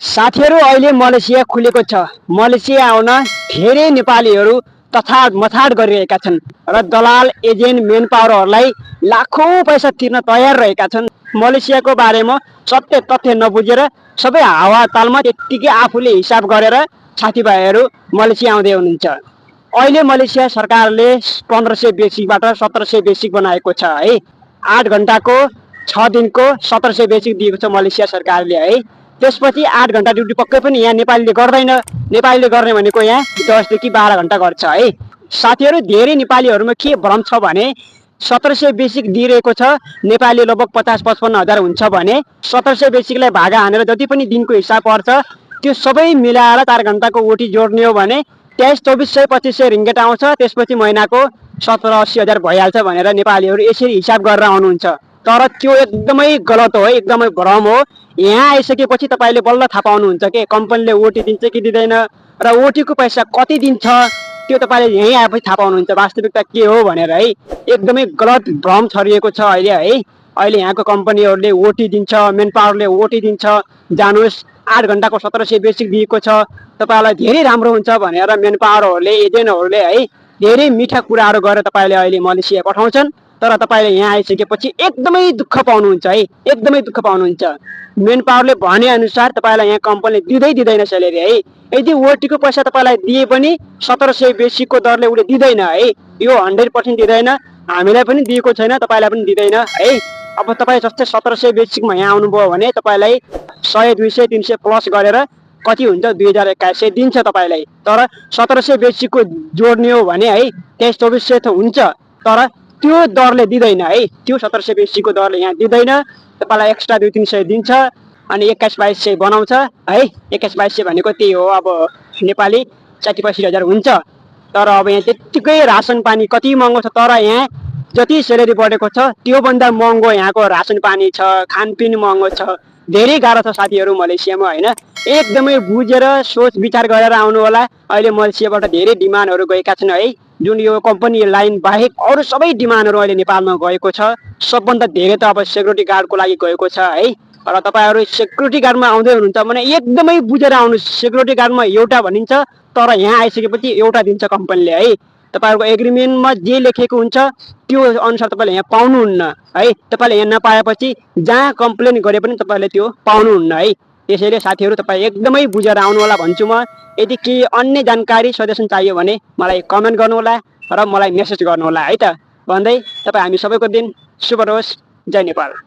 साथीहरू अहिले मलेसिया खुलेको छ। मलेसिया आउन धेरै नेपालीहरू तथाड मथाड गरिरहेका छन् र दलाल एजेन्ट मेन पावरहरूलाई लाखौं पैसा तिर्न तयार रहेका छन्। मलेसियाको बारेमा सत्य तथ्य नबुझेर सबै हावा तालमा त्यत्तिकै आफूले हिसाब गरेर साथीभाइहरू मलेसिया आउँदै हुनुहुन्छ। अहिले मलेसिया सरकारले 1500 बेसिकबाट 1700 बेसिक बनाएको छ है। 8 घण्टाको 6 दिनको 1700 बेसिक दिएको छ मलेसिया सरकारले है। त्यसपछि 8 घण्टा ड्युटी पक्कै पनि यहाँ नेपालीले गर्दैन। नेपालीले गर्ने भनेको यहाँ 10 देखि 12 घण्टा गर्छ है। साथीहरू धेरै नेपालीहरूमा के भ्रम छ भने 1700 बेसिक दिइरहेको छ, नेपाली लगभग 50-55 हजार हुन्छ भने 1700 बेसिकलाई भागा हानेर जति पनि दिनको हिसाब पर्छ त्यो सबै मिलाएर 4 घण्टाको ओटी जोड्ने हो भने 2300-2400 रिङ्गेट आउँछ। त्यसपछि महिनाको 17-80 हजार भइहाल्छ भनेर नेपालीहरू यसरी हिसाब गरेर आउनुहुन्छ। तर त्यो एकदमै गलत हो, एकदमै भ्रम हो। यहाँ आइसकेपछि तपाईँले बल्ल थाहा पाउनुहुन्छ कि कम्पनीले ओटी दिन्छ कि दिँदैन र ओटीको पैसा कति दिन्छ त्यो तपाईँले यहीँ आएपछि थाहा पाउनुहुन्छ वास्तविकता के हो भनेर है। एकदमै गलत भ्रम छरिएको छ अहिले है। अहिले यहाँको कम्पनीहरूले ओटी दिन्छ, मेन पावरले ओटी दिन्छ, जानुहोस् 8 घण्टाको 1700 बेसिक दिएको छ, तपाईँलाई धेरै राम्रो हुन्छ भनेर मेन पावरहरूले एजेन्टहरूले है धेरै मिठा कुराहरू गरेर तपाईँले अहिले मलेसिया पठाउँछन्। तर तपाईँले यहाँ आइसकेपछि एकदमै दुःख पाउनुहुन्छ है, एकदमै दुःख पाउनुहुन्छ। मेन पावरले भने अनुसार तपाईँलाई यहाँ कम्पनीले दिँदैन स्यालेरी है। यदि ओटीको पैसा तपाईँलाई दिए पनि 1700 बेसिकको दरले उसले दिँदैन है। यो 100% दिँदैन, हामीलाई पनि दिएको छैन, तपाईँलाई पनि दिँदैन है। अब तपाईँ जस्तै 1700 बेसिकमा यहाँ आउनुभयो भने तपाईँलाई 100, 200, 300 प्लस गरेर कति हुन्छ 2021 दिन्छ तपाईँलाई। तर 1700 बेसिकको जोड्ने हो भने है 2300-2400 त हुन्छ, तर त्यो दरले दिँदैन है। त्यो 1700 बेसीको दरले यहाँ दिँदैन, तपाईँलाई एक्स्ट्रा 200-300 दिन्छ अनि 21-2200 बनाउँछ है। 21-2200 भनेको त्यही हो, अब नेपाली 40-65 हजार हुन्छ। तर अब यहाँ त्यत्तिकै रासन पानी कति महँगो छ। तर यहाँ जति स्यालेरी बढेको छ त्योभन्दा महँगो यहाँको रासन पानी छ, खानपिन महँगो छ, धेरै गाह्रो छ साथीहरू मलेसियामा होइन। एकदमै बुझेर सोच विचार गरेर आउनु होला। अहिले मलेसियाबाट धेरै डिमान्डहरू गएका छन् है। जुन यो कम्पनी लाइन बाहेक अरू सबै डिमान्डहरू अहिले नेपालमा गएको छ। सबभन्दा धेरै त अब सेक्युरिटी गार्डको लागि गएको छ है। र तपाईँहरू सेक्युरिटी गार्डमा आउँदै हुनुहुन्छ भने एकदमै बुझेर आउनुहोस्। सेक्युरिटी गार्डमा एउटा भनिन्छ, तर यहाँ आइसकेपछि एउटा दिन्छ कम्पनीले है। तपाईँहरूको एग्रिमेन्टमा जे लेखेको हुन्छ त्यो अनुसार तपाईँले यहाँ पाउनुहुन्न है। तपाईँले यहाँ नपाएपछि जहाँ कम्प्लेन गरे पनि तपाईँले त्यो पाउनुहुन्न है। त्यसैले साथीहरू तपाईँ एकदमै बुझेर आउनु होला भन्छु म। यदि केही अन्य जानकारी सजेसन चाहियो भने मलाई कमेन्ट गर्नुहोला र मलाई मेसेज गर्नुहोला है त भन्दै तपाईँ हामी सबैको दिन शुभ रहोस्। जय नेपाल।